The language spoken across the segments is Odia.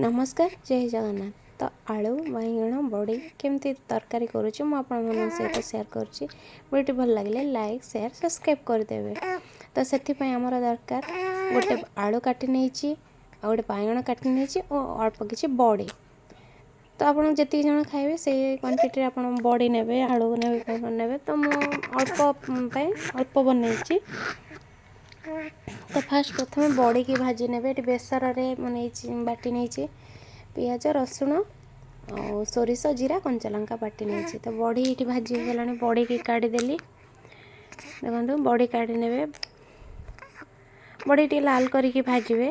ନମସ୍କାର, ଜୟ ଜଗନ୍ନାଥ। ତ ଆଳୁ, ବାଇଗଣ, ବଡ଼ି କେମିତି ତରକାରୀ କରୁଛି, ମୁଁ ଆପଣମାନଙ୍କ ସହିତ ସେୟାର କରୁଛି। ଭିଡ଼ିଓଟି ଭଲ ଲାଗିଲେ ଲାଇକ୍, ସେୟାର, ସବସ୍କ୍ରାଇବ୍ କରିଦେବେ। ତ ସେଥିପାଇଁ ଆମର ଦରକାର ଗୋଟେ ଆଳୁ କାଟି ନେଇଛି, ଆଉ ଗୋଟେ ବାଇଗଣ କାଟି ନେଇଛି ଓ ଅଳ୍ପ କିଛି ବଡ଼ି। ତ ଆପଣ ଯେତିକି ଜଣ ଖାଇବେ, ସେଇ କ୍ୱାଣ୍ଟିଟିରେ ଆପଣ ବଡ଼ି ନେବେ, ଆଳୁ ନେବେ, ବାଇଗଣ ନେବେ। ତ ମୁଁ ଅଳ୍ପ ପାଇଁ ଅଳ୍ପ ବନେଇଛି। ତ ଫାଷ୍ଟ ପ୍ରଥମେ ବଡ଼ିକି ଭାଜି ନେବେ। ଏଠି ବେସରରେ ମୁଁ ନେଇଛି, ବାଟି ନେଇଛି ପିଆଜ, ରସୁଣ ଆଉ ସୋରିଷ, ଜିରା, କଞ୍ଚା ଲଙ୍କା ବାଟି ନେଇଛି। ତ ବଡ଼ି ଏଇଠି ଭାଜି ହେଇଗଲାଣି, ବଡ଼ିକି କାଢ଼ିଦେଲି। ଦେଖନ୍ତୁ, ବଡ଼ି କାଢ଼ି ନେବେ। ବଡ଼ି ଟିକେ ଲାଲ କରିକି ଭାଜିବେ।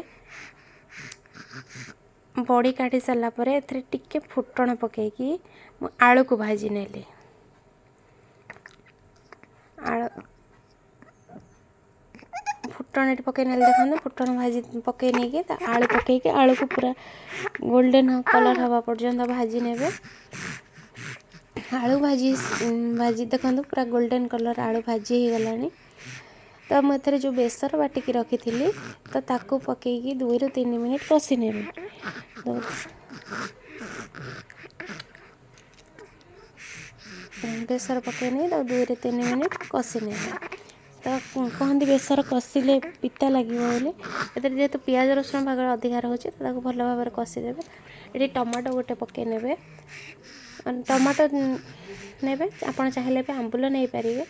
ବଡ଼ି କାଢ଼ି ସାରିଲା ପରେ ଏଥିରେ ଟିକେ ଫୁଟଣ ପକାଇକି ମୁଁ ଆଳୁକୁ ଭାଜି ନେଲି। ଆଳୁ ଫୁଟଣ ଏଠି ପକାଇ ନେଲି। ଦେଖନ୍ତୁ, ଫୁଟଣ ଭାଜି ପକାଇ ନେଇକି ତା ଆଳୁ ପକାଇକି ଆଳୁକୁ ପୁରା ଗୋଲ୍ଡେନ୍ କଲର୍ ହେବା ପର୍ଯ୍ୟନ୍ତ ଭାଜି ନେବେ। ଆଳୁ ଭାଜି ଭାଜି ଦେଖନ୍ତୁ, ପୁରା ଗୋଲ୍ଡେନ୍ କଲର୍ ଆଳୁ ଭାଜି ହେଇଗଲାଣି। ତ ମୁଁ ଏଥିରେ ଯେଉଁ ବେସର ବାଟିକି ରଖିଥିଲି, ତ ତାକୁ ପକାଇକି 2ରୁ 3 ମିନିଟ୍ କଷି ନେବେ। ତ ବେସର ପକାଇ ନେଇ ତାକୁ 2ରୁ 3 ମିନିଟ୍ କଷି ନେବେ। ତ କହନ୍ତି ବେସର କଷିଲେ ପିତା ଲାଗିବ ବୋଲି। ଏଥିରେ ଯେହେତୁ ପିଆଜ ରସୁଣ ଭାଗ ଅଧିକା ରହୁଛି, ତ ତାକୁ ଭଲ ଭାବରେ କଷିଦେବେ। ଏଠି ଟମାଟୋ ଗୋଟେ ପକାଇ ନେବେ। ଟମାଟୋ ନେବେ, ଆପଣ ଚାହିଁଲେ ବି ଆମ୍ବୁଲ ନେଇପାରିବେ।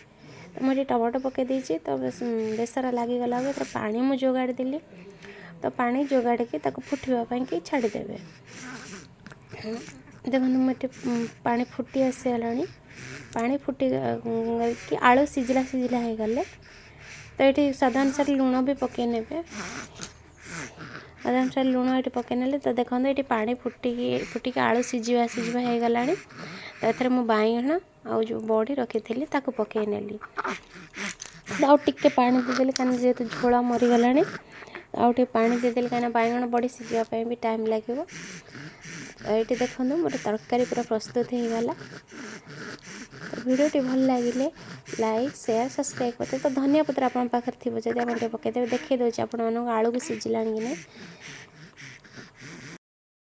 ତ ମୁଁ ଏଠି ଟମାଟୋ ପକାଇ ଦେଇଛି। ତ ବେସର ଲାଗିଗଲା ପରେ ପାଣି ମୁଁ ଯୋଗାଡ଼ି ଦେଲି। ତ ପାଣି ଯୋଗାଡ଼ିକି ତାକୁ ଫୁଟିବା ପାଇଁକି ଛାଡ଼ିଦେବେ। ଦେଖନ୍ତୁ, ମୁଁ ଏଠି ପାଣି ଫୁଟି ଆସିଗଲାଣି। ପାଣି ଫୁଟିକି ଆଳୁ ସିଝିଲା ସିଝିଲା ହେଇଗଲେ, ତ ଏଠି ସ୍ୱାଦ ଅନୁସାରେ ଲୁଣ ବି ପକାଇ ନେବେ। ସ୍ୱାଦ ଅନୁସାରେ ଲୁଣ ଏଠି ପକାଇ ନେଲେ। ତ ଦେଖନ୍ତୁ, ଏଠି ପାଣି ଫୁଟିକି ଫୁଟିକି ଆଳୁ ସିଝିବା ସିଝିବା ହେଇଗଲାଣି। ତ ଏଥିରେ ମୁଁ ବାଇଗଣ ଆଉ ଯେଉଁ ବଡ଼ି ରଖିଥିଲି, ତାକୁ ପକାଇ ନେଲି। ଆଉ ଟିକେ ପାଣି ଦେଇଦେଲି, କାରଣ ଯେହେତୁ ଝୋଳ ମରିଗଲାଣି, ଆଉ ଟିକେ ପାଣି ଦେଇଦେଲି, କାହିଁକିନା ବାଇଗଣ ବଡ଼ି ସିଝିବା ପାଇଁ ବି ଟାଇମ୍ ଲାଗିବ। ଏଇଠି ଦେଖନ୍ତୁ, ମୋର ତରକାରୀ ପୁରା ପ୍ରସ୍ତୁତ ହେଇଗଲା। ତ ଭିଡ଼ିଓଟି ଭଲ ଲାଗିଲେ ଲାଇକ୍, ସେୟାର, ସବସ୍କ୍ରାଇବ୍ କରିଦେବେ। ତ ଧନିଆ ପତ୍ର ଆପଣଙ୍କ ପାଖରେ ଥିବ ଯଦି, ଆପଣ ଟିକେ ପକାଇଦେବେ। ଦେଖାଇ ଦେଉଛି ଆପଣମାନଙ୍କୁ ଆଳୁକୁ ସିଝିଲାଣି କି ନାହିଁ।